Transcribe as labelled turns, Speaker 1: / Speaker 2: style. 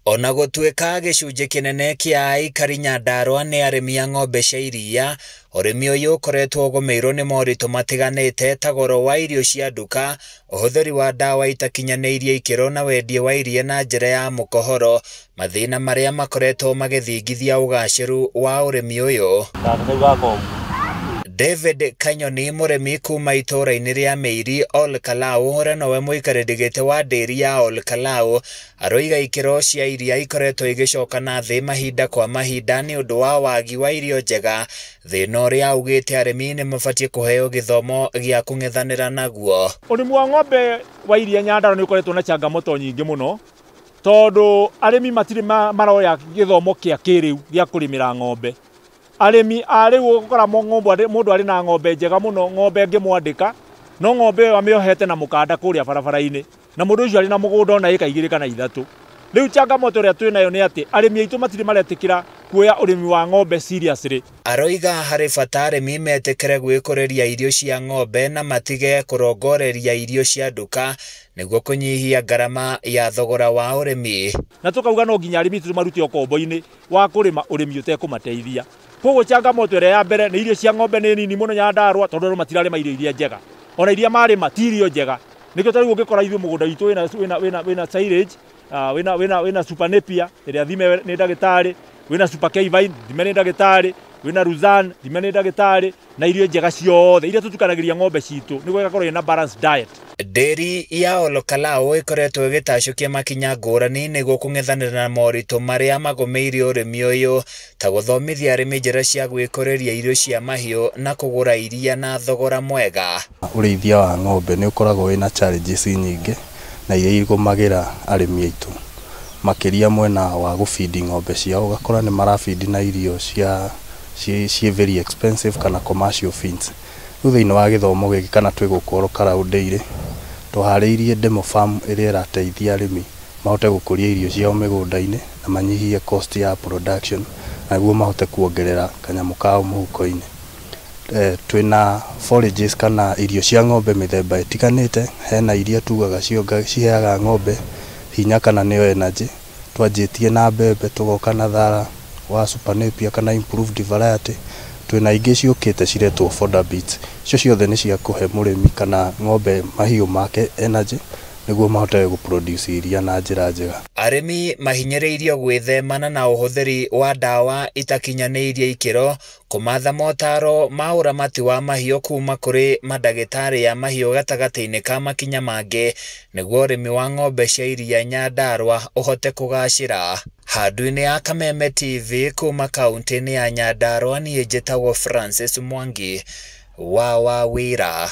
Speaker 1: Ona gũtuĩka gĩcunjĩ kĩnene kĩa aikari Nyandarua nĩ arĩmi a ng'ombe cia iria, ũrĩmi ũyũ ũkoretwo ũgũmĩirwo nĩ moritũ matiganĩte ta goro wa irio cia nduka, ũhũthĩri wa ndawa itakinyanĩirie ikĩro na wendia wa iria na njĩra ya mũkohoro, mathĩna marĩa makoretwo magĩthingithia ũgacĩru wa ũrĩmi ũyũ. David Kanyoni, mũrĩmi kuma itũũra-inĩ rĩa Mĩiri Ol Kalou, ũrĩa nowe mũikarĩri gĩtĩ wa ndĩri ya Ol Kalou, aroiga ikĩro cia iria ikoretwo igĩcoka na thĩ mahinda kwa mahinda nĩ ũndũ wa wagi wa irio njega, thĩna ũrĩa augĩte arĩmi nĩ mabatiĩ kũheo gĩthomo gĩa kũng'ethanĩra naguo.
Speaker 2: Ũrĩmi wa ng'ombe wa iria Nyandarua nĩ ũkoretwo na changamoto nyingĩ mũno, tondũ arĩmi matirĩ maroya gĩthomo kĩa kĩrĩu gĩa kũrĩmĩra ng'ombe. Arĩmi a rĩu ũgũkora mũndũ arĩ na ng'ombe njega mũno, ng'ombe ĩngĩmwandĩka, no ng'ombe ĩyo amĩohete na mũkanda kũrĩa barabara-inĩ, na mũndũ ũcio arĩ na mũgũnda ona ĩka 2 kana 3. Rĩu changamoto ĩrĩa twĩ nayo nĩ atĩ arĩmi aitũ matirĩ maretĩkĩra kuoya ũrĩmi wa ng'ombe seriously.
Speaker 1: Aroiga harĩ bata arĩmi metĩkĩre gwĩkũrĩria irio cia ng'ombe na matige kũrongoreria irio cia nduka nĩguo kũnyihia ngarama ya thogora wa ũrĩmi.
Speaker 2: Na tũkauga no nginya arĩmi tũmarute ũkombo-inĩ wa kũrĩma ũrĩmi ũtekũmateithia. Koguo changamoto ĩrĩa ya mbere nĩ irio cia ng'ombe nĩ nini mũno Nyandarua, tondũ andũ matirarĩma irio iria njega, ona iria marĩma ti irio njega. Nĩkĩo ta rĩu ũngĩkora ithuĩ mũgũnda witũ wĩna silage, wĩna super napier ĩrĩa thime nĩ ndagĩtarĩ, wĩna super K-vine thime nĩ ndagĩtarĩ, wĩna Luzan thime nĩ ndagĩtarĩ, na irio njega ciothe iria tũtukanagĩria ng'ombe citũ nĩguo ĩgakorwo ĩna balanced diet.
Speaker 1: Ndĩri ya Ol Kalou ĩkoretwo ĩgĩtacũkia makinya ngũrani nĩguo kũng'ethanĩra na moritũ marĩa magũmĩire ũrĩmi ũyũ, ta gũthomithia arĩmi njĩra cia gwĩkũrĩria irio cia mahiũ na kũgũra iria na thogora mwega.
Speaker 3: Ũrĩithia wa ng'ombe nĩ ũkoragwo wĩna challenges nyingĩ na iria igũmagĩra arĩmi aitũ, makĩria mwena wa gũbindi ng'ombe ciao, ũgakora nĩ marabindi na irio cia ciĩ very expensive kana commercial feeds. Rĩu thĩinĩ wa gĩthomo gĩkĩ kana twĩ gũkũ Ol Kalou Dairy, tũharĩirie demo farm ĩrĩa ĩrateithia arĩmi mahote gũkũria irio ciao mĩgũnda-inĩ na manyihie cost ya production, na nĩguo mahote kuongerera kanyamũ kao mũhuko-inĩ. Twĩna forages kana irio cia ng'ombe mĩthemba ĩtiganĩte, hena iria tugaga ciheaga ng'ombe hinya kana nĩyo energy. Twanjĩtie na mbembe, tũgoka na thara wa super napier kana improved variety, twĩna ingĩ ciũkĩte ciretwo fodder beets. Icio ciothe nĩ cia kũhe mũrĩmi kana ng'ombe mahiũ make energy nĩguo mahote gũproduce iria na njĩra njega.
Speaker 1: Arĩmi mahinyĩrĩirio gwĩthemana na ũhũthĩri wa ndawa itakinyanĩirie ikĩro, kũmatha motaro ma ũramati wa mahiũ kuma kũrĩ mandagĩtarĩ ya mahiũ gatagatĩ-inĩ ka makinya mangĩ nĩguo ũrĩmi wa ng'ombe cia iria Nyandarua ũhote kũgacĩra. Handũ-inĩ ya Kameme TV kuma kaunti-inĩ ya Nyandarua, niĩ njĩtagwo Francis Mwangi wa Wawĩra.